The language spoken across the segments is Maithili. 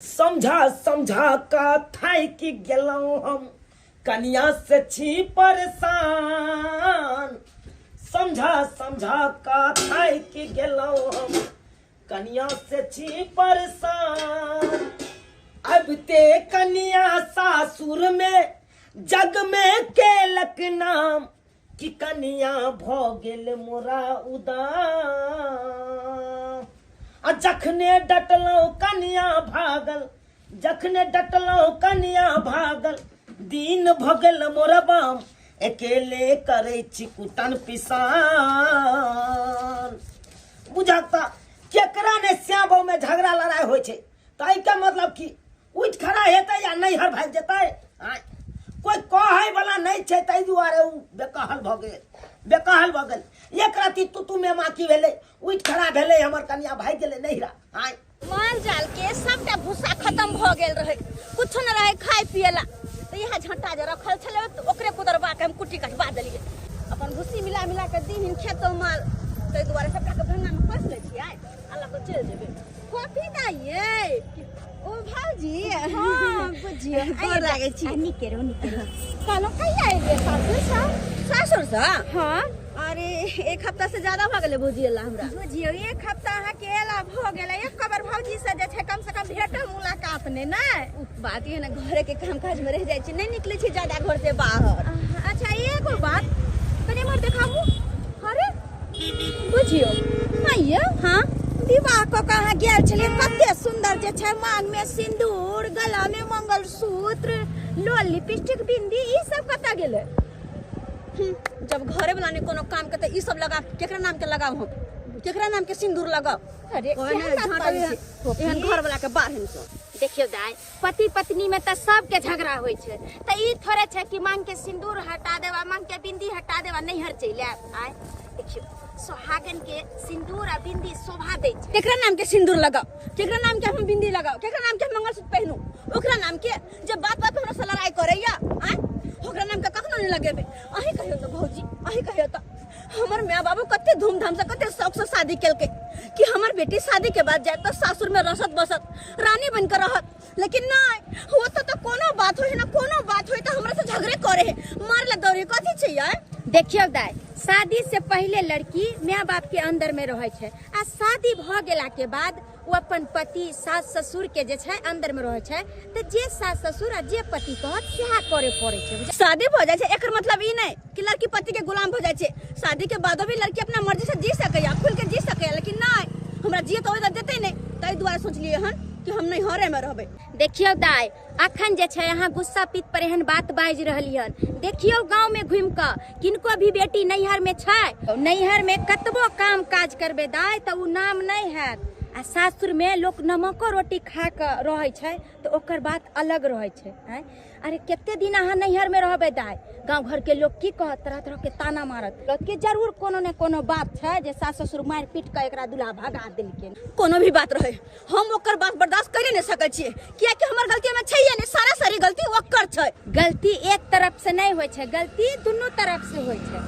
समझा समझा का थाकि गेलहुँ हम, कनिया से छी परेशान। समझा समझा का थाकि गेलहुँ हम, कनिया से छी परेशान। अब ते कनिया सासुर में जग में केलक नाम, कि कनिया भ गेल मोरा उदाम। आ जखने डटलहुँ कनिया भागल, जखने डटलहुँ कनिया भागल, दिन भ गेल मोर बाम, अकेले करै छी कुटन पिसान। बुझक त केकरा ने श्याबो में झगड़ा लड़ाई होइ छै, ताहि के मतलब की उठि खड़ा हेतै या नैहर भागि जेतै? आँय, कोइ कहै वाला नहि छै, ताहि दुआरे ओ बेकहल भऽ गेल, बेकहल भऽ गेल। एक राति तू तू मेमा की भेलै, उठि खड़ा भेलै हमर कनिया, भागि गेलै नैहरा। आँय, माल जाल के सबटा भूसा खत्म भ गेल रहे, कुछो न रहे खाय पिए ला, तो यहाँ झंटा जे रखल छले तो ओकरे कुदरबा के हम कुट्टी कटवा देलिए। अपन भूसी मिला मिला के दीहिन खेतो माल, ताहि दुआरे सबटा के भंगा में कस लै छियै आ लऽ के चलि जेबै। कॉफी दाइये ओ भौजी। हाँ, बुझियो। गोर लागै छी। आ, नीके रहू, नीके रहू। कहलहुँ कहिया एलियै सासुर सँ? सासुर सँ? हाँ। अरे एक हफ्ता से ज्यादा भऽ गेलै भौजी एला हमरा। बुझियौ एक हफ्ता अहाँके एला भऽ गेलै, एक कबर भौजी से जे छै कम से कम भेटो मुलाकात नहि ने? उ बात ये ने, घरे के काम काज में रह जाइ छी, नहीं निकले छी ज्यादा घर से बाहर। अच्छा एगो बात कनि एम्हर देखाबू। अरे बुझियौ हाँ। हाँ, विवाह कऽ के अहाँ गेल छलियै, कते सुंदर जे छै मांग में सिंदूर, गला में मंगलसूत्र, लोल लिपस्टिक बिंदी, ई सब कतऽ गेलै? जब घरे वाला ने कोनो काम के ई सब लगा, केकरा नाम के लगाव हम? केकरा नाम के सिंदूर लगाव? अरे एहन घर वाला के बाहर से। देखियो दाई, पति पत्नी में त सबके झगड़ा होइ छै, त ई थोड़े छै कि मांग के सिंदूर हटा देवा, मांग के बिंदी हटा देवा, नैहर चलि आयब। आय देखियो सोहागन के सिंदूर आ बिंदी शोभा दै छै। केकरा नाम के सिंदूर लगाओ, केकरा नाम के हम बिंदी लगाओ, केकरा नाम के हम मंगलसूत्र पहनू? ओकरा नाम के जे बात बात हमरा से लड़ाई करैया, आय ओकरा नाम के कखनो नहीं लगेबे। अहीं कहियो तो भौजी, अहीं कहियो तो हमर माय बाबू कते धूमधाम से कते शौक से शादी केलकै कि हमर बेटी शादी के बाद जाए तो सासुर में रसत बसत रानी बनकर रहत, लेकिन नहीं वो तो कोनो बात होय ना, कोनो बात होय तो हमरा से झगड़े करे है, मार ला दौड़े, कथी छै यार? देखियो दाई, शादी से पहले लड़की माय बाप के अंदर में रहै छै, आ शादी भ गेला के बाद वो अपन पति सास ससुर के जे छै अंदर में रहै छै, त जे सास ससुर आ जे पति कहत सेहा करे पड़ै छै। शादी भ जाइ छै एकर मतलब ई नहीं कि लड़की पति के गुलाम भ जाइ छै। शादी के बादो भी लड़की अपना मर्जी से जी सकैया, खुल के जी सकैया, लेकिन नहीं हमरा जिए तो ओहि देते नहीं, ताहि दुआरे सोचलिए हन कि हम नैहरे में रहबै। देखियो दाई, अखन जे छै अहाँ गुस्सा पीत पर एहन बात बाजि रहली हन। देखियो गांव में घुमि कऽ किनको भी बेटी नैहर में छै, नैहर में कतबो काम काज करबै दाई तऽ उ नाम नहीं हैत, आ सासुर में लोक नमको रोटी खा कऽ रहै छै तऽ ओकर बात अलग रहै छै। आँय, अरे कते दिन अहाँ नैहर में रहबै दाई? गाँव घर के लोग की कहत, तरह तरह के ताना मारत, के जरूर कोनो ने कोनो बात छै जे सास ससुर मारि पीट कऽ एकरा दुल्हा भगा देलखिन। कोनो भी बात रहे हम ओकर बात बर्दाश्त करे नहीं सकै छियै, कियाकि हमर गलती में छैये नहीं, सारा सारी गलती ओकर छै। गलती एक तरफ से नहीं होइ छै, गलती दुनू तरफ से होइ छै।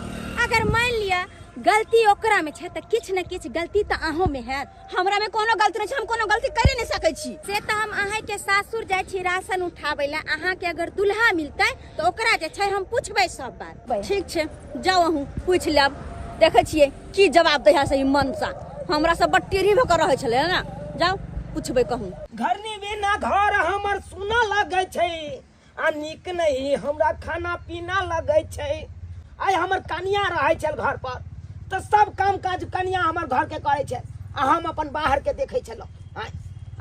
अगर मान लिअ गलती ओकरा में छै तऽ किछु ने किछु गलती तऽ अहूँ में हैत। हमरा में कोनो गलती नहीं छै, हम कोनो गलती करे नहीं सकै छी। से तऽ हम अहाँ के सासुर जाइ छी राशन उठाबै लए, अहाँ के अगर दुल्हा मिलतै तऽ ओकरा जे छै हम पूछबै सब बात। ठीक छै, जाउ अहूँ पूछि लेब, देखै छियै की जवाब दै है से ई मनसा। हमरा सब बड़ टेढ़ी भऽ कऽ रहै छलै ने, जाउ पूछबै कहूँ। घरनी बिना घर हमर सुना लगै छै, आ नीक नहीं हमरा खाना पीना लगै छै। आइ हमर कनिया रहै छल घर पर तऽ सब काम काज कनिया हमर घर के करै छै, आ हम अपन बाहर के देखै छलहुँ।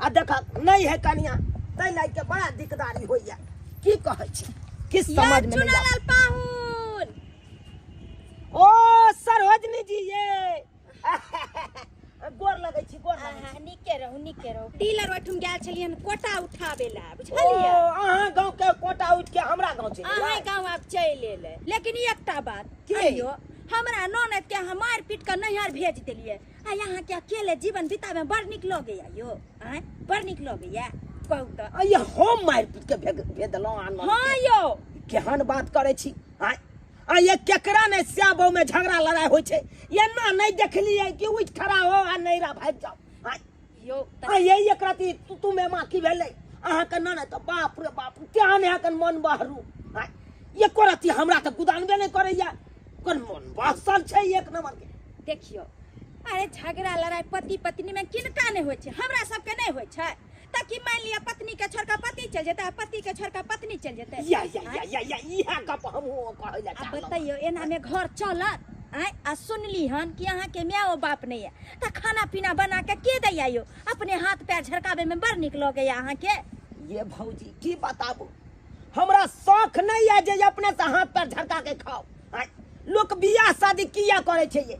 आ देख नहीं है कनिया, ताहि लए के बड़ा दिकदारी होइया। की कहै छी कि समझ में नहीं आबै। पाहुन ओ सरोजनी जी ये गोर लगै छी, गोर लगै छी। नीके रहू, नीके रहू। डीलर ओहिठाम गेल छलियन कोटा उठाबे ला, ओ, बुझलियै? अहाँ गाँव के कोटा उठ के हमरा गाँव चलि अहाँ एलै। गाँव आब चलि एलै। लेकिन एकटा बात की? कहियो, हमरा ननद के अहाँ मारि पीट के नैहर भेज देलियै, आ यहाँ के अकेले जीवन बिताबे बड़ नीक लगैया यो। आँय, बड़ नीक लगैया कहू तऽ। आ ये हम मारि पीट के भेजलहुँ अहाँ ननद के? हाँ यौ। केहन बात करै छी? आँय, आ ये केकरा ने श्याबो में झगड़ा लड़ाई होइ छै, एना नहीं देखलियै कि उठि खड़ा हो आ नैहरा भागि जाओ। आँय, यौ आ ये एकरा ती तू तू में माँ की भेलै अहाँ के ननद तऽ बाप रे बाप तेहन अहाँके मन बहरू। एको रत्ती हमरा तऽ गुदानबे नहि करैया, कोन मन बहसल छै एक नंबर के। देखियौ अरे झगड़ा लड़ाई पति पत्नी में किनका नहि होइ छै, हमरा सबके नहि होइ छै। तऽ की मान लिअ पत्नी के छोड़ के पति चलि जेतै आ पति के छोड़ के पत्नी चलि जेतै। या या या या या इएह गप हमहूँ कहै लए आ चाहलहुँ। बतैयौ एना में घर चलत? आँय आ सुनली हन कि अहाँके मायो बाप नहीं है तऽ खाना पीना बना के के दैया यौ? अपने हाथ पैर झरकाबै में बड़ नीक लगैया अहाँके। ये भौजी की बताबू, हमरा शौख नहीं है जे अपने से हाथ पैर झरका के खाओ। आँय, लोक बियाह शादी किया करे छै ये?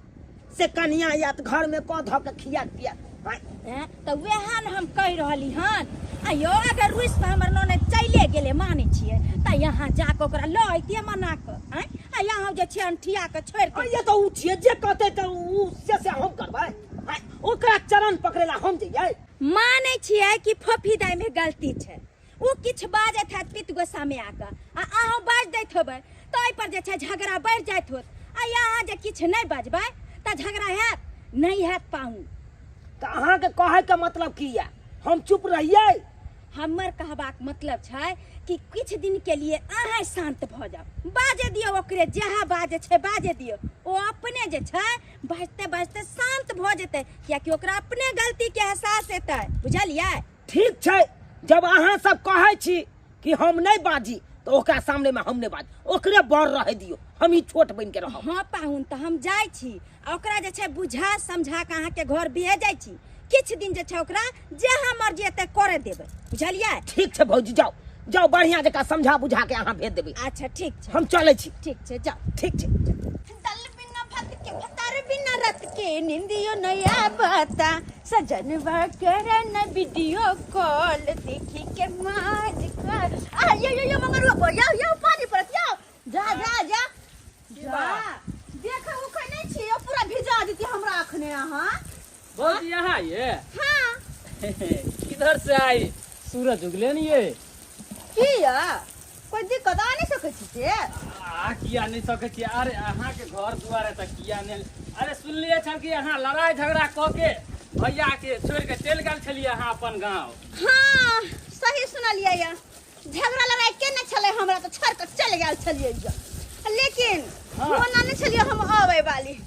से कनिया आयत घर में कऽ धऽ के खिया पिया। आँय, हैं तऽ वएह ने हम कहि रहली हन। आ यौ अगर रुसि कऽ हमर ननद चलिए गेलै मानै छियै तऽ यहाँ जाकऽ ओकरा लऽ अइतियै मना कऽ। आँय आ यहाँ जे छै अनठिया कऽ छोड़ि आ कऽ। ये तऽ उ छियै जे कहतै तऽ उ से से हम करबै। आँय, ओकरा चरण पकड़ै ला हम जइयै। मानै छियै कि फोफी दाइ में गलती छै, ओ किछु बाजैत हैत पित गोस्सामे आकऽ आ अहूँ बाजि दैत होबै तऽ ओहिपर जे छै झगड़ा बढ़ि जाइत होत। आ यहाँ जे किछु नहि बजबै तऽ झगड़ा हैत नहि हैत पाहुन। तऽ अहाँके कहैके मतलब की यऽ, हम चुप रहियै? हमर कहबाक मतलब छै कि किछु दिन के लिए अहाँ शांत भऽ जाउ, बाजे दियौ ओकरे, जहाँ बाजे छै बाजे दियौ, ओ अपने जे छै बाजते बाजते शांत भऽ जेतै, कियाकि ओकरा अपने गलती के एहसास हेतै, बुझलियै? ठीक छै, जब अहाँ सब कहै छी कि हम नहि बाजी तऽ ओकरा सामने में हम नहि बाजी, ओकरे बड़ रहै दियौ, हम ही छोट बनि के रहब। हाँ पाहुन तऽ हम जाइ छी आ ओकरा जे छै बुझा समझा के अहाँके घर भेजै छी, किछु दिन जे छै ओकरा जहाँ मर्जी हेतै करे देबै, बुझलियै? ठीक छै भौजी, जाउ जाउ, बढ़िया जकाँ समझा बुझा के अहाँ भेज देबै। अच्छा ठीक छै, हम चलै छी। ठीक छै जाउ। ठीक छै। दल बिना भात के भतार बिना रत के निंदियो नया बता सजनवा करे न वीडियो कॉल देखी के माज कर। आ यो यो यो मंगरुआ पर यो यो पानी पड़त यो जा जा जा जा देखो उखै नहीं छी यो पूरा भिजा देती हमरा अखने अहाँ। भौजी यहाँ ये? हाँ। किधर से आई? सूरज उगले नहीं ये? की या कोई दिक्कत आ नहीं सकै छी से? आ किया नहीं सकै छी? अरे अहाँ के घर दुआर है त किया नहीं? अरे सुनलिए छल कि अहाँ लड़ाई झगड़ा क के भैया के छोड़ के चलि गेल छलिए अहाँ अपन गांव। हाँ सही सुनलिए या, झगड़ा लड़ाई के नहीं छले हमरा तो छोड़ के चल गेल छलिए या, लेकिन हाँ। होना नहीं छलिए हम आवे वाली।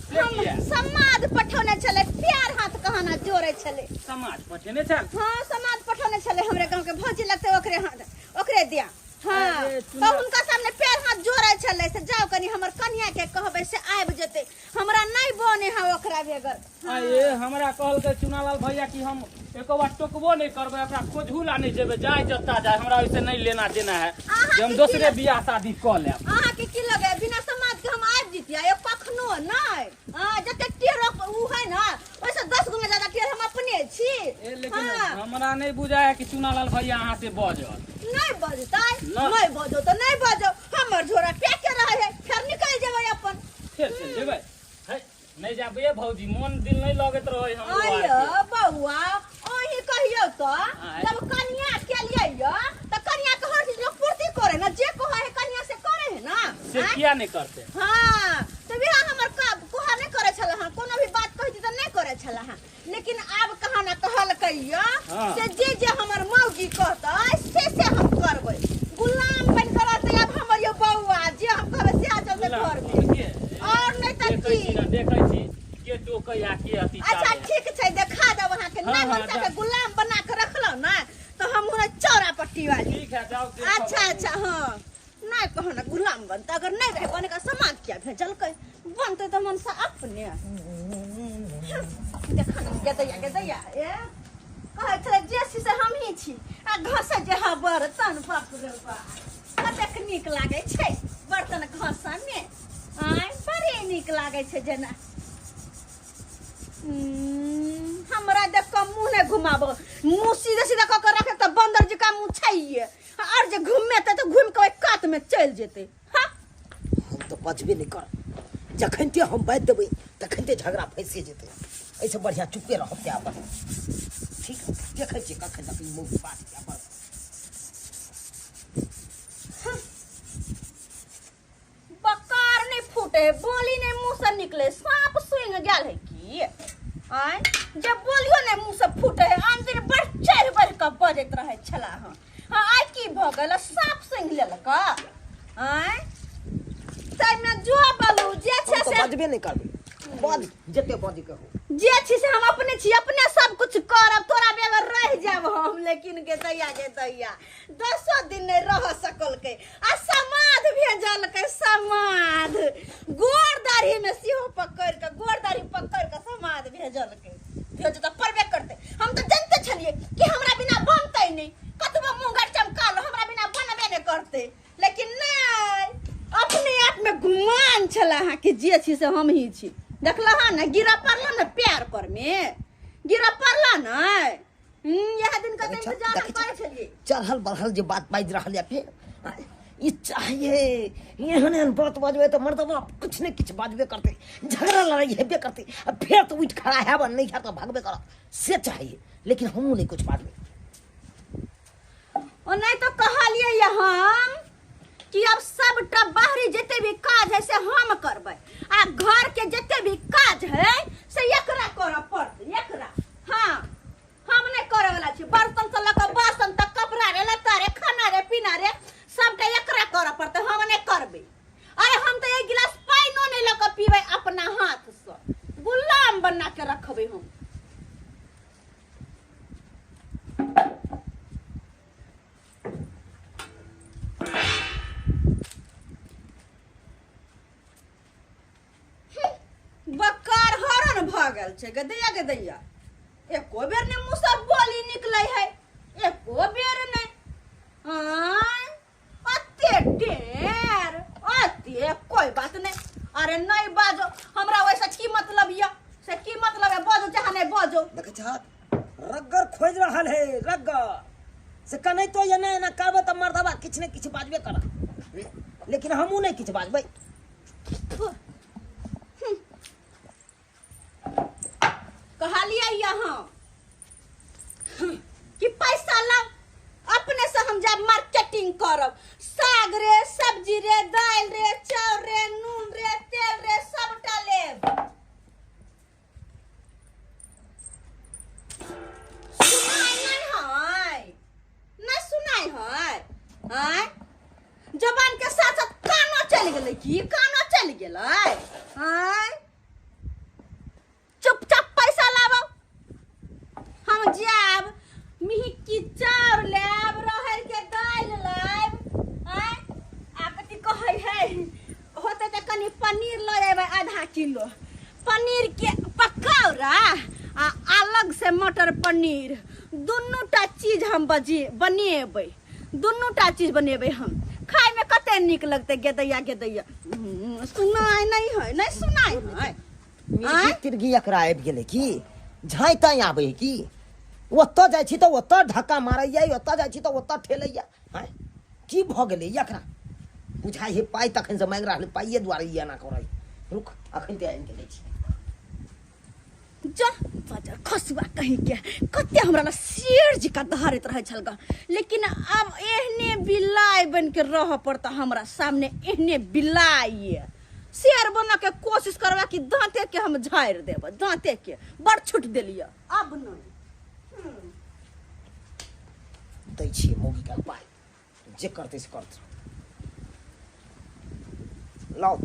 से हम किया? समाज पठौने छले, प्यार हाथ कहाना जोड़े छले। समाज पठेने छल? हाँ समाज पठौने छले, हमरे गांव के भौजी लगते ओकरे हाथ ओकरे दिया। हाँ अरे, तो हुनका सामने पैर हाथ जोड़े छले से जाओ कनी हमर कन्या के कहबै से आबि जेतै, हमरा नहीं बने है ओकरा बेगर। हाँ। ये हमरा कहलकै चुनालाल भैया कि हम एको बार टोकबो नहीं करबै, ओकरा खोजहू ला नहीं जेबै, जाय जत्ता जाय, हमरा ओइसे नहीं लेना देना है, अहाँ जे हम के की दोसरे लग- बियाह शादी कऽ लेब। अहाँ के की लगे बिना समाज के हम आबि जितिया? यो कखनो नहीं। हाँ जते टेर उ है ना ओइसे 10 गुना ज्यादा टेर हम अपने छी। ए, लेकिन हाँ। हमरा नहीं बुझाय है कि चुनालाल भैया अहाँ से बजल। नहीं बजतै, ना। नहीं बजो तो नहीं बजो, हमर झोरा पैक के रहे है, फेर निकल जेबै अपन। फेर चलि जेबै? है, नहीं जाबे भौजी, मन दिल नहीं लगैत रहे हमरो आर अरे के। बौआ अहीं कहियौ तो आँय। जब कन्या के लिए यो त कन्या के हर चीज लोग पूर्ति करे ना, जे कहे है कन्या से करे है ना। से आँय? किया नहीं करते? हाँ तो बिहा हमर का कोहा नहीं करे छल हँ, कोनो भी बात कहती त नहीं करे छल हँ, लेकिन आब कहा ना कहल कहियो हाँ। से जे जे हमर मौगी कहतै से से हम करबै, गुलाम बन के रहतै आब हमर यो बौआ, जे हम कहबै से चलतै घर में। और नहीं त देखै की? छी ना, देखै छी के टोकै आ के अथी अच्छा चालै। ठीक छै, देखा देब अहाँके। हाँ, नहि हाँ, मनसा के जा। गुलाम बना के रखलहुँ ना तो हम हुनका चौरा पट्टी वाली। ठीक है जाओ देखब। अच्छा अच्छा हाँ नहीं कहो ना गुलाम बनते, अगर नहीं रहे बने का समाज क्या भेजलकै, बनते तो मनसा अपने। देखा ना गेदैया गेदैया ए कहै छलै जे छी से हमही छी आ घसै जे हा बर्तन, बाप रे बाप कतेक नीक लागै छै बर्तन घसऽमे, आँय बड़े नीक लागै छै जेना। हमरा देख कऽ मुँह नहि घुमाबो, मुँह सीधे सीधा कऽ के रखे तऽ बंदर जकाँ मुँह छैये, और जे घुमेतै तऽ घुमि कऽ ओहि कातमे चलि जेतै। हाँ हम तऽ बजबे नहि करब, जखनते हम बाजि देबै तखनते झगड़ा फँसि जेतै, एहिसँ बढ़िआँ चुपे रहब तै अपन। ठीक देखै छियै कखन तक ई मुँह बाजतै अपन। बकार नहीं फूटे, बोली नहीं मुंह से निकले, सांप सूंघ गेल है की? आय जब बोलियो नहीं मुंह से फूट छला हँ। हाँ आइ की भऽ गेल, साँप सुंघि लेलक? आँय ताहिमे जो बलू जे छै हम तऽ से बजबे नहि करबै, बज जते बज के हो। जे छी से हम अपने छी, अपने सब कुछ करब, तोरा बेगर रह जाब हम। लेकिन गे दैया गे दैया 10 दिन नहीं रह सकलकै आ समाध भेजलकै। समाध गोर दाढ़ी में सेहो पकड़ के, गोर दाढ़ी पकड़ के समाध भेजलकै। भेज तऽ पड़बे करतै। हम तऽ जानते छलियै कि हमरा बिना बनतै नहि, कतबो मुँह चमका लो हमरा बिना बनबे नहि करतै। लेकिन नहीं, अपने आप में गुमान छला अहाँ कि जे छी से हम ही छी। देखल हँ ने, गिरा पड़ल ने प्यार पर में, गिरा पड़ल ने। इएह दिन के देखै इंतजार हम देखै करै छलियै। चढ़ल बढ़ल जे बात बाजि रहल यऽ, फेर ई चाहिए एहन एहन बात बजबै तऽ मर्दबा किछु ने किछु बाजबे करतै, झगड़ा लड़ाइ हेबे करतै, आ फेर तऽ उठि खड़ा हैब आ नहि हैब तऽ भागबे करब, से चाहिए। लेकिन हमहूँ नहि किछु बाजबै। ओ नहीं तो कहलियै ये हम कि अब सबटा बाहरी जते भी काज है से हम करबै, आ घर के जते भी काज है से एकरा करऽ पड़तै, एकरा। हाँ हम नहीं करे वाला छी। बर्तन से लऽ कऽ बासन तक, कपड़ा रे लत्ता रे खाना रे पीना रे सबटा एकरा करऽ पड़तै, हम नहीं करबै। अरे हम तऽ एक गिलास पानिओ नहीं लऽ कऽ पीबै अपना हाथ से, गुलाम बना के रखबै हम। बकार हरण भऽ गेल छै गदैया गदैया, एको बेर ने मुँह से बोली निकलै है, एको बेर नहि। आँय अते टेर अते कोई बात नहीं। अरे नहीं बाजो, हमरा वैसा की मतलब या से की मतलब है, बाजो चाहे नहीं बाजो। देखै छहक रग्गर खोजि रहल है, रग्गर से कनैतो एना एना करबै तऽ मर्दबा किछु ने किछु बाजबे करत, लेकिन हमहूँ नहि किछु बाजबै। कहलियै यहाँ कि पैसा लाओ, अपने से हम जाब मार्केटिंग करब, साग रे सब्जी रे दालि रे चाउर रे नून रे तेल रे सबटा लेब। सुनाइ नहीं है, नहीं सुनाइ है। आँय जबान के साथ साथ कानो चलि गेलै की, कानो चलि गेलै? आँय चुपचाप पैसा लाबो, हम जायब मिहिकी चाउर लेब, रहर के दालि लेब। आँय आ कथी कहै है होतै तऽ कनि पनीर लऽ अयबै, आधा किलो पनीर के पकौड़ा आ अलग से मटर पनीर, दुनूटा चीज हम बनेबै, दुनूटा चीज बनेबै हम। खाय में कते नीक लगतै गेदैया गेदैया। सुनाइ नहीं है, नहीं सुनाइ है। मिर्गी तिर्गी एकरा आबि गेलै की, झाँइ ताँइ आबै है की? ओतऽ जाइ छी तऽ ओतऽ धक्का मारैया, ओतऽ जाइ छी तऽ ओतऽ ठेलैया। आँय की भऽ गेलै एकरा? बुझाइ है पाइ तखन से मांगि रहल, पाइए दुआरे ई एना करै। रुक अखन ते आनि के दै छी। जा बजर खसुआ कहीं के कते हमरा ला शेर जी का दहाड़ैत रहै छल ग, लेकिन अब एहने बिलाइ बन के रह पड़ता हमरा सामने, एहने बिलाइ शेर बना के कोशिश करबा कि दांते के हम झाड़ि देब, दांते के बड़ छूट देलियै अब नहीं दै छियै मौगी के पाइ, जे करतै से करतै। लाउ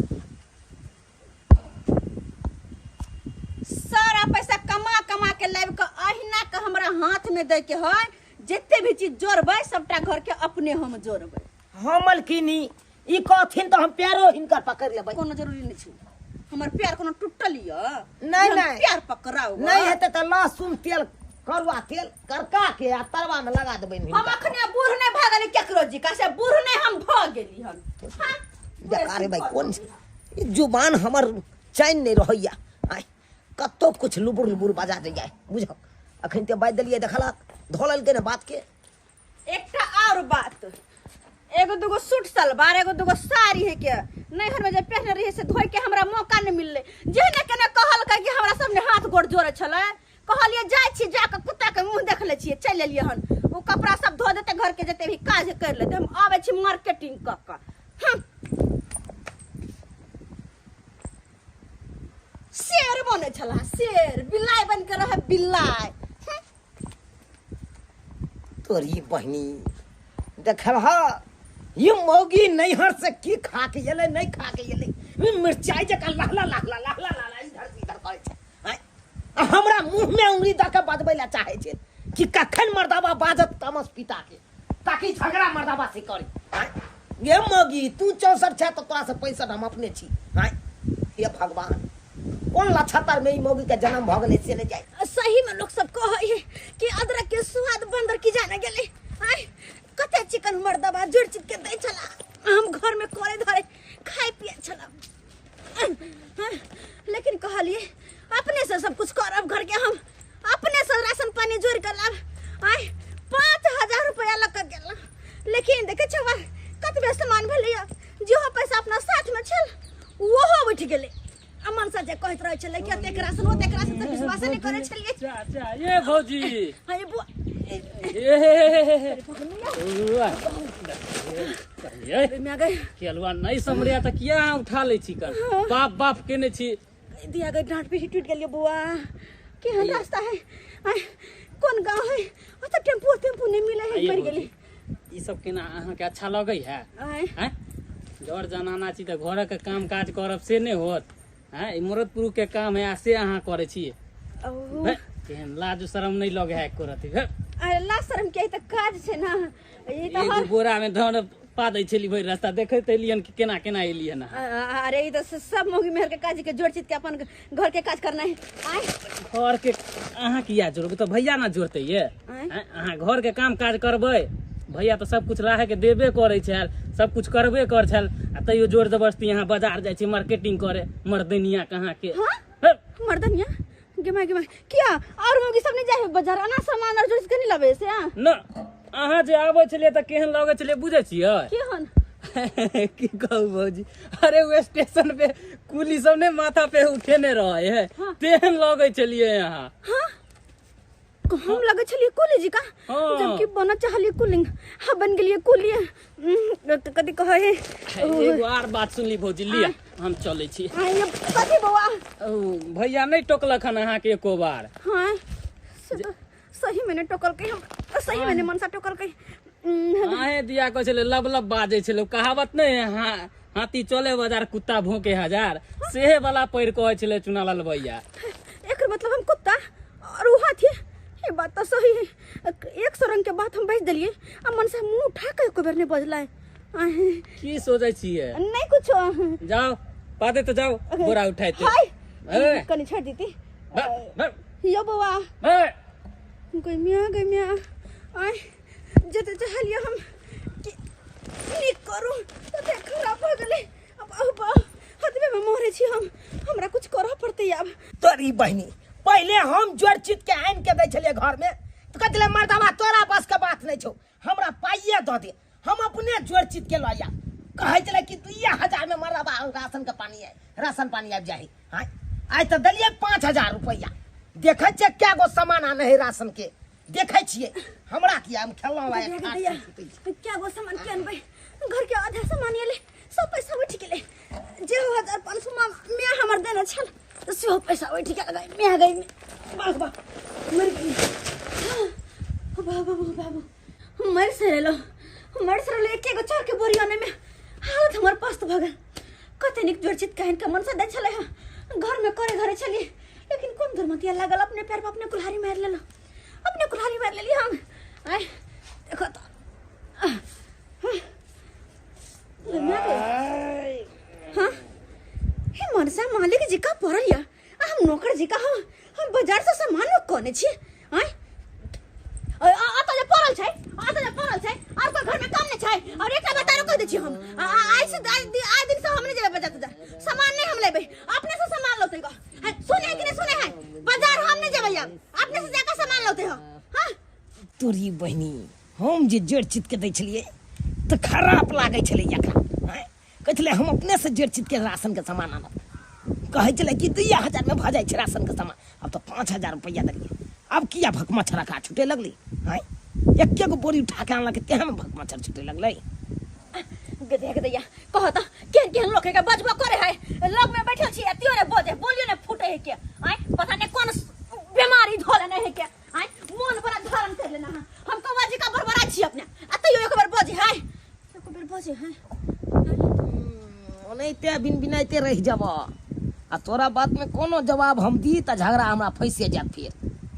सारा पैसा कमा कमा के लाबि के अहिना के हमरा हाथ में दै के है, जते भी चीज जोड़बै सबटा घर के अपने हम जोड़बै। हम मलकिनी ई कहथिन तऽ हम पैरो हिनकर पकड़ लेबै। कोनो जरूरी नहीं छै, हमर पैर कोनो टूटल यऽ नहीं, हम नहीं। पैर पकड़ाउ नहीं हेतै तऽ लहसुन तेल करुआ तेल करका के आ तरवा में लगा देबै हम हिनका। अखने बूढ़ नहीं भऽ गेली केकरो जी का से, बूढ़ नहीं हम भऽ गेली हन। हाँ, बेकार भाई कोन ई जुबान हमर चैन नहीं रहैया। आय कतौ कुछ लुबुर लुबुर बजा दैया, बुझल? अखन ते बाजि देलियै, देखलक धऽ लेलकै ने बात के। एकटा और बात, एगो दूगो सूट सलवार एगो दूगो साड़ी है के नैहर में जे पहने रहिए से धोए के हमरा मौका नहीं मिललै। जेहने केने कहलकै कि हमरा सामने हाथ गोड़ जोड़े छलै, कहलियै जाइ छी जाके कुत्ता के मुँह देख लै छियै, चलि एलियै हन। ओ कपड़ा सब धो देतै, घर के जते भी काज कर लेतै, हम आबै छी मार्केटिंग कऽ कऽ। हँ शेर बनै छला, शेर बिलाइ बन के रहै बिलाइ। तोरी बहिनी देखल हा ये मौगी नैहर से की खा के एलै नहीं खा के एलै, ई मिरचाई जकाँ लहला लहला लहला लहला इधर से इधर करै छै। आँय, आ हमरा मुँह में उंगली दऽ के बजबै लए चाहै छै कि कखन मर्दाबा बाजत तामस पिता के, ताकि झगड़ा मर्दाबा से करी। आँय ये मौगी तू 64 छै तऽ तोरा से 65 हम अपने छी। आँय हे भगवान, कोन लछतर में ई मौगी के जन्म भऽ गेलै से नहि जाय। सही में लोग सब कहै है कि अदरक के स्वाद बंदर की जाने गेलै। आँय कते चिकन मर्दबा जोड़ चित के दै छला, हम घर में करे धरे खाय पिए छला। लेकिन कहलिए अपने से सब कुछ करब, घर के हम अपने से राशन पानी जोड़ के लाब। आँय 5000 रुपया लग के गेल, लेकिन देखे छवा कतबे सामान भेलैया, जेहो पैसा अपना साथ में छल ओहो उठि गेलै। आ मनसा जे कहैत रहै छलै कि एतेक राशन ओतेक राशन, तऽ विश्वासे नहि करै छलियै। चाचा ये भौजी, हाँ ये बुआ, ए हे हे हे हे हे, मैं गई केलुआ नहीं समरिया तऽ किया अहाँ उठा लै छी कर, बाप बाप केने छी। दिया गई डांट पीटी टूट गेलियै बुआ। केहन रास्ता है, आय कोन गाँव है, ओतऽ टेम्पू टेम्पू नहीं मिले है, मरि गेली। ई सब केना अहाँके अच्छा लगै है? आय हैं जर जनाना छी तऽ घरक काम काज करब से नहि होत। हैं ई मरद पुरुष के काम है आ से अहाँ करै छी। केहन लाज शरम नहीं लगे है एको रति। अरे लाज शरम के तऽ काज छै ना, ई तऽ एगो बोरा में धन पा दै छली भरि रास्ता, देखैत एलियन कि केना केना एलियन अहाँ। अरे ई तऽ सब मौगी मेहर के काज के जोड़ चित के अपन घर के काज करना है। आय घर के अहाँ किया जोड़बै, तऽ भैया ना जोड़तै ये। अहाँ घर के काम काज करबै, भैया तऽ सब कुछ राहे के देबे करै छल, सब कुछ करबे कर छल, आ तैयो जोर जबरदस्ती अहाँ बाजार जाइ छी मार्केटिंग करे मर्दनिया कहाँ के। हाँ? मर्दनिया गेमा गेमा किया और मौगी सब नहीं जाए बाजार, अना सामान और जोड़ के नहीं लाबे से? न अहाँ जे आबै छलियै तऽ केहन लगै छलियै बुझै छियै? केहन की कहू भौजी, अरे ओ स्टेशन पे कुली सब ने माथा पे उठेने रहे है, तेहन लगै छलियै अहाँ। हाँ हम लगे छलिए कुली जी का, जबकि बनऽ चाहलिए कुलिंग, हाँ बन गेलिए कुली। कथी कहै है? एगो आर बात सुनली भौजी, लिया हम चलै छी। कथी बौआ? भैया नहीं टोकलक हन अहाँके एको बार? हाँ सही में टोकलकै, हम सही में मनसा टोकलकै। अहें दिया कहै छलै लब लब बाजै छलै, कहावत नहीं है हाँ, हाथी चले बाजार कुत्ता भौंके हजार, सेहे वाला पैर कहै छलै चुनालाल भैया। एकर मतलब हम कुत्ता और वो हाथी, ये बात तो सही है। 100 रंग के बात हम बज दिलिए आ मनसा मुंह उठा के एको बेर नहीं बजला। की सोचै छियै? नहीं कुछ। जाओ पादे तो जाओ, बोरा उठाइते। हाय कनी छोड़ दीती यो बौआ। गई मियां गई मियां, आय जते चाहलिए हम कि नीक करू तते खराब भ गेलै। अब अब हदबे में मरे छी हम, हमरा कुछ करऽ पड़तै आब। तोरी बहिनी पहले हम जोड़ चित के आनि के दै छलियै घर में, तऽ कहै छलै मर्दाबा तोरा बस के बात नहीं छौ, हमरा पाइए दऽ दे, हम अपने जोड़ चित के लऽ आयब। कहै छलै कि 2000 में मर्दाबा राशन के पानी है, राशन पानी आबि जाइ। हाँ आइ तऽ देलियै 5000 रुपैआ, देखै छियै कै गो सामान आनै है राशन के, देखै छियै हमरा किया हम खेलहुँ। क्या गो सामान के अनबै, घर के आधा सामान एलै, सब पैसा उठि गेलै। जे 1500 माय हमर देने छल सेहो पैसा उठि गेल। गई माय गई बाह बाह मरि गेली। बाबू बाबू मरि सरेलो मरि सरेलो, एके गो चाउर के बोरी आनै में हालत हमर पस्त भऽ गेल। कते नीक जोड़ चित कहन के मनसा दै छलै हँ, घर में करे घरे छलियै, लेकिन कोन दुर्मतिया लागल अपने पैर पर अपने कुल्हाड़ी मारि लेलहुँ, अपने कुल्हाड़ी मारि लेली हम। आय देखो तो हाँ हे मनसा मालिक जी का पड़ल या, हम नौकर जी का, हम बाजार से सामान कोने छी। आय अतऽ जे पड़ल छै, अतऽ जे पड़ल छै, और कोई घर में काम नहीं छै। और एकटा बात आरो कह दै छी हम, आइ से आइ दिन से हम नहीं जेबै बाजार तजार, सामान नहीं हम लेबै, अपने से सामान लौतै ग। सुने है कि नहीं सुने है? बाजार हम नहीं जेबै अब, अपने से जाकर सामान लौतै हो। हाँ तोरी बहिनी हम जे जोड़ चित के दै छलियै तऽ खराब लागै छलै एकरा। कहै छलै हम अपने से जोड़ चित के राशन के सामान आनब, कहै छलै कि 2000 में भऽ जाइ छै राशन के सामान। अब तऽ 5000 रुपैआ देलियै, अब किया भकमच्छर एकरा छूटे लगलै? आँय एके गो बोरी उठा के आनलकै तेहन भकमच्छर छूटे लगलै। गधे गधैया कह तऽ केहन केहन लोक के बजबो करे है, लग में बैठल छी एतियो ने बजे बोलियो ने फूटे है के। आँय पता नहीं कोन बीमारी धोले नहीं है के। आँय मोन बड़ा धारण कर लेना है, हम कौआ जी का बड़बड़ाइ छी अपने आ तैयो एक बेर बजे है, एक बेर बजे है। ओनाहिते बिन बिनाइते रहि जब आ तोरा बात में कोनो जवाब हम दी तऽ झगड़ा हमरा फंसि जायत, फेर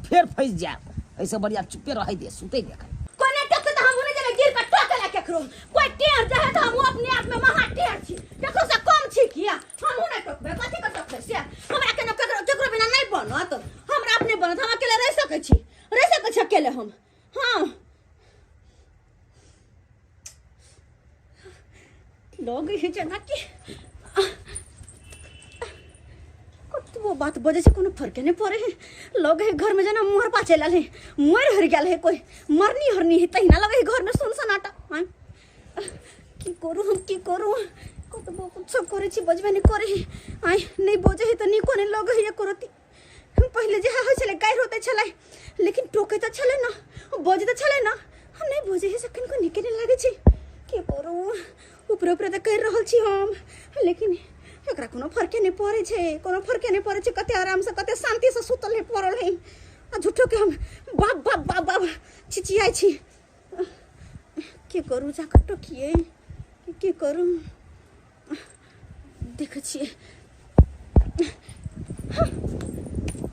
फेर फंसि जायत। एहिसँ बढ़िया चुप्पे रहै दे, सुतै दे। कोने टोकते तऽ हमहूँ नहि जेबै गिर कऽ टोकै ला केकरो। कोइ टेढ़ जाइ तऽ हमहूँ अपने आप में महा टेढ़ छी, केकरो से कम छी किया? हमहूँ नहि टोकबै। कथी के टोकबै से? हमरा केना केकरो केकरो बिना नहि बनत, हमरा अपने बनत। हम अकेले रहि सकै छी, रहि सकै छी अकेले हम। हाँ लोग है जेना कि कतबो बात बजै छै कोनो फर्के नहि पड़े है। लोग है घर में जेना मोहर पाचे लाल है, मर हर गेल है, कोई मरनी हरनी है तहिना लगे है घर में सुन सनाटा। हाँ की करू हम, की करू? कतबो कुछ करे छी बजबे नहीं करे है। आय नहीं बजे है तो नीको नहीं लगे है करती। पहले जे होइ छलै गारि होते छलै, लेकिन टोके तऽ छलै ना, बजे तऽ छलै ना। हम नहीं बजे है से कनिको नीके नहीं लागे छै। की करू? ऊपरे ऊपरे तऽ करि रहल छी हम, लेकिन एकरा कोनो फर्के नहि पड़ै छै, कोनो फर्के नहि पड़ै छै। कते आरामसँ कते शान्तिसँ सुतल है पड़ल है, आ झूठो के हम बाप बाप बाप बाप चिचियाइ छी। की करू? जाकऽ टोकिए? की करू? देखै छियै,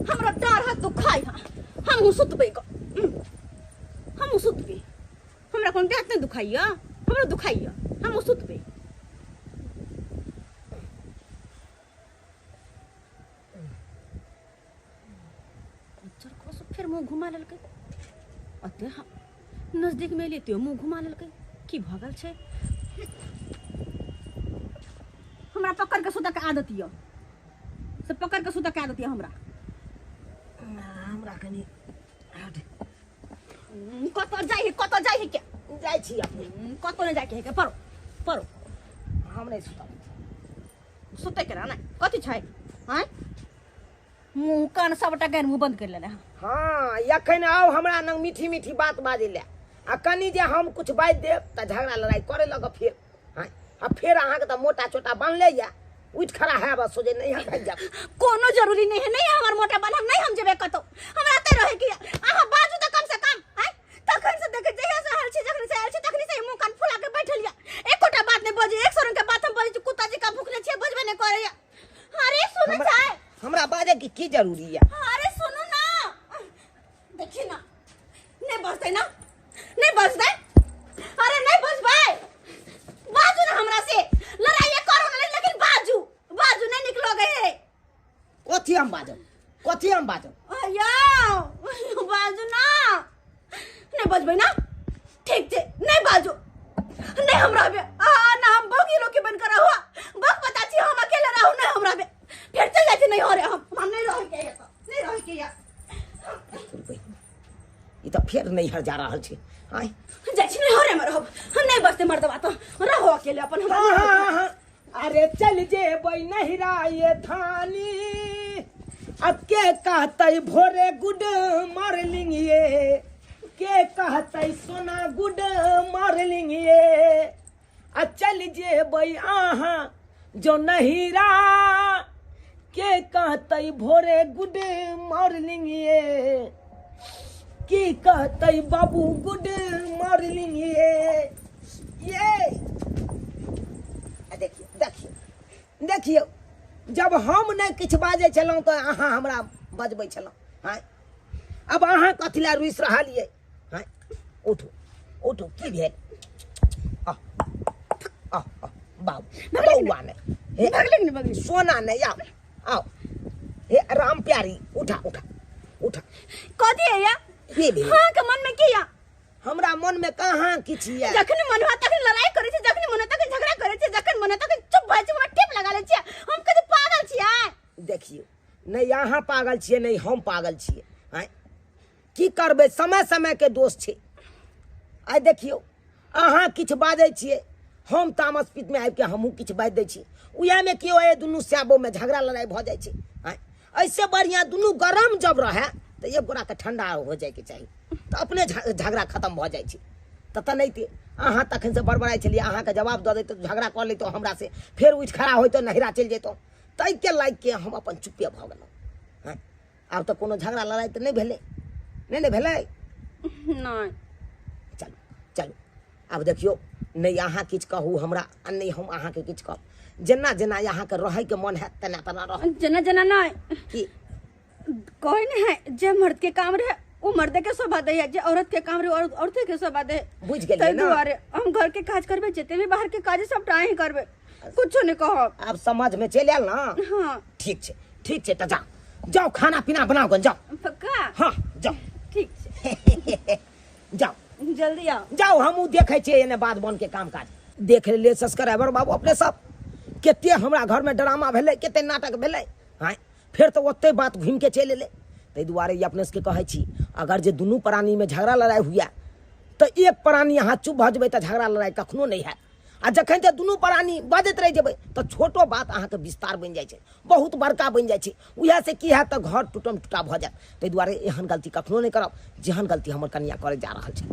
हमरा डाँड़ हाथ दुखाइ है, हमहूँ सुतबै गऽ, हमहूँ सुतबै। हमरा कोनो देह नहि दुखाइया? हमरो दुखाइया, हमहूँ सुतबै। फेर मुँह घुमा लेलकै। अते नजदीक में एलियै तैयो मुँह घुमा लेलकै। की भऽ गेल छै? हमरा पकड़ के सुतऽ के आदत यऽ, से पकड़ के सुतऽ के आदत यऽ हमरा। हमरा कनि कतऽ जाइ है, कतऽ जाइ है के? जाइ छी अपने। कतौ नहि जाइके है के, परो परो। हम नहि सुतब। सुतै के रहना कथी छै? आँय मुँह कान सबटा गानि मुँह बंद कर लेने। हाँ एखन आउ हमरा लग मीठी मीठी बात बाजै लए, आ कनि जे हम कुछ बाजि देब तऽ झगड़ा लड़ाइ करे लगब फेर। हाँ आ फेर अहाँके तऽ मोटा चोटा बान्हले यऽ, उठि खड़ा हैब आ सोझे नहीं भागि जायब। कोनो जरूरी नहीं है, नहीं हमर मोटा बान्हब, नहीं हम जेबै कतौ, हमरा एतै रहै के यऽ। अहाँ बाजू तऽ कम से कम। आँय तखन से देखै जहिया से आयल छी, जखन से आयल छी तखनी से मुँह कान फुला के बैठल यऽ, एकोटा बात नहि बजै। एक सौ रंग के बात हम बजै छी, कुत्ता जी का भुकले छियै, बजबे नहि करैया। अरे सुनै छै हमरा बाजै के की जरूरी यऽ? अरे सुनू ना, देखी ना नहीं बजतै ना, नहीं बजतै। अरे नहीं बजबै, बाजू ना हमरा से लड़ाई करू ना, लेकिन बाजू बाजू नहीं निकलो गए। कथी हम बाजब, कथी हम बाजब? अयो बाजू ना, नहीं बजबै ना, ठीक छै नहीं बाजू, नहीं हम रहबे आ ना, हम बगी लोग के बनकर रहो, बक पता छी हम अकेले रहू, नहीं हम रहबे, फिर चल जाय छी। नहीं हो रे, हम नहीं रहे के या, नहीं रहे के या। ई तऽ फेर नैहर जा रहल छै। आँय जाइ छी नहीं हो रे, हम रहब, हम नहीं बसते मर्दबा, तो रहो अकेले अपन। हमरा हाँ, हाँ, हाँ। अरे चल जेबै नहिरा ये थानी, अब के कहतै भोरे गुड मॉर्निंग ये, के कहतै सोना गुड मॉर्निंग ये। आ चल जेबै अहाँ जो नहिरा, के कहतै भोरे गुड मॉर्निंग ये, की कहतै बाबू गुड मॉर्निंग ये। ये आ देखियौ देखियौ देखियौ, जब हम नहि किछु बाजै छलहुँ तऽ अहाँ हमरा बजबै छलहुँ। हाँ अब अहाँ कथी लए रुसि रहल यै? हाँ उठू उठू, की भेल? आ आ आ बाबू बौआ नहि, हे भगले कि नहि भगले? सोना नहि, आउ आउ, हे राम प्यारी, उठा उठा उठा। कथी है या? की भेल? हाँ के मन में की या? हमरा मन में कहाँ किछु यऽ। जखन मन हुआ तखन लड़ाई करै छी, जखन मन हुआ तखन झगड़ा करै छी, जखन मन हुआ तखन चुप भऽ जाइ छी, हमरा टिप लगा लै छियै। हम कथी पागल छियै? देखियौ नहि अहाँ पागल छियै, नहि हम पागल छियै। आँय की करबै, समय समय के दोष छै। आइ देखियौ अहाँ किछु बाजै छियै, हम तामस पीतमे आबिके हमहूँ किछु बाजि दै छी, उएहमे की होइए दुनू स्याबोमे झगड़ा लड़ाइ भऽ जाइ छै। आँय ऐसे बढ़िआँ दुनू गरम जब रहए तऽ एक गोटाके ठण्डा हो जाइके चाही, तऽ अपने झगड़ा खतम भऽ जाइ छै। तऽ तेनाहिते अहाँ तखनसँ बड़बड़ाइ छलियै, अहाँके जवाब दऽ दैतहुँ, झगड़ा कऽ लैतहुँ हमरासँ, फेर उठि खड़ा होइतहुँ नहिरा चलि जैतहुँ, ताहिके लागिके हम अपन चुप्पे भऽ गेलहुँ। आँय आब तऽ कोनो झगड़ा लड़ाइ तऽ नहि भेलै, नहि ने भेलै? नहि। चलू आब देखियौ, नहि अहाँ किछु कहू हमरा आ नहि हम अहाँके किछु कहब। जेना जेना अहाँके रहैके मन हैत तेना तेना रह। जेना जेना नहि की कहै नहि है, जे मर्द के काम रहे ओ मर्द के शोभा दै है, जे औरत के काम रहे औरते के शोभा दे। बुझि गेलियै ताहि ने? दुआरे हम घर के काज करबै, जते भी बाहर के काज है, सबटा अहीं करबै, कुछो नहि कहब। आब समझ में चलि आयल ना? हाँ। ठीक छै, ठीक छै, तऽ जाओ जाओ खाना पीना बनाओ गन, जाओ। पक्का? हाँ जाओ। ठीक छै। जाओ जल्दी आओ। जाओ, हमहूँ देखै छियै एने बाध बन के काम काज। देख लेलियै सब्सक्राइबर बाबू अपने सब, कते हमरा घर में ड्रामा भेलै, कते नाटक भेलै। हाँ फेर तऽ ओते बात घूमि के चलि एलै। ताहि दुआरे ई अपने सबके कहै छी, अगर जे दुनू प्राणी में झगड़ा लड़ाइ हुए तऽ एक प्राणी अहाँ चुप भऽ जेबै तऽ झगड़ा लड़ाइ कखनो नहि हैत, आ जखन जे दुनू प्राणी बजैत रहि जेबै तऽ छोटो बात अहाँके विस्तार बनि जाइ छै, बहुत बड़का बनि जाइ छै। उएह से की हैत तऽ घर टूटम टूटा भऽ जायत। ताहि दुआरे एहन गलती कखनो नहि करब जेहन गलती हमर कनिया करै जा रहल छै।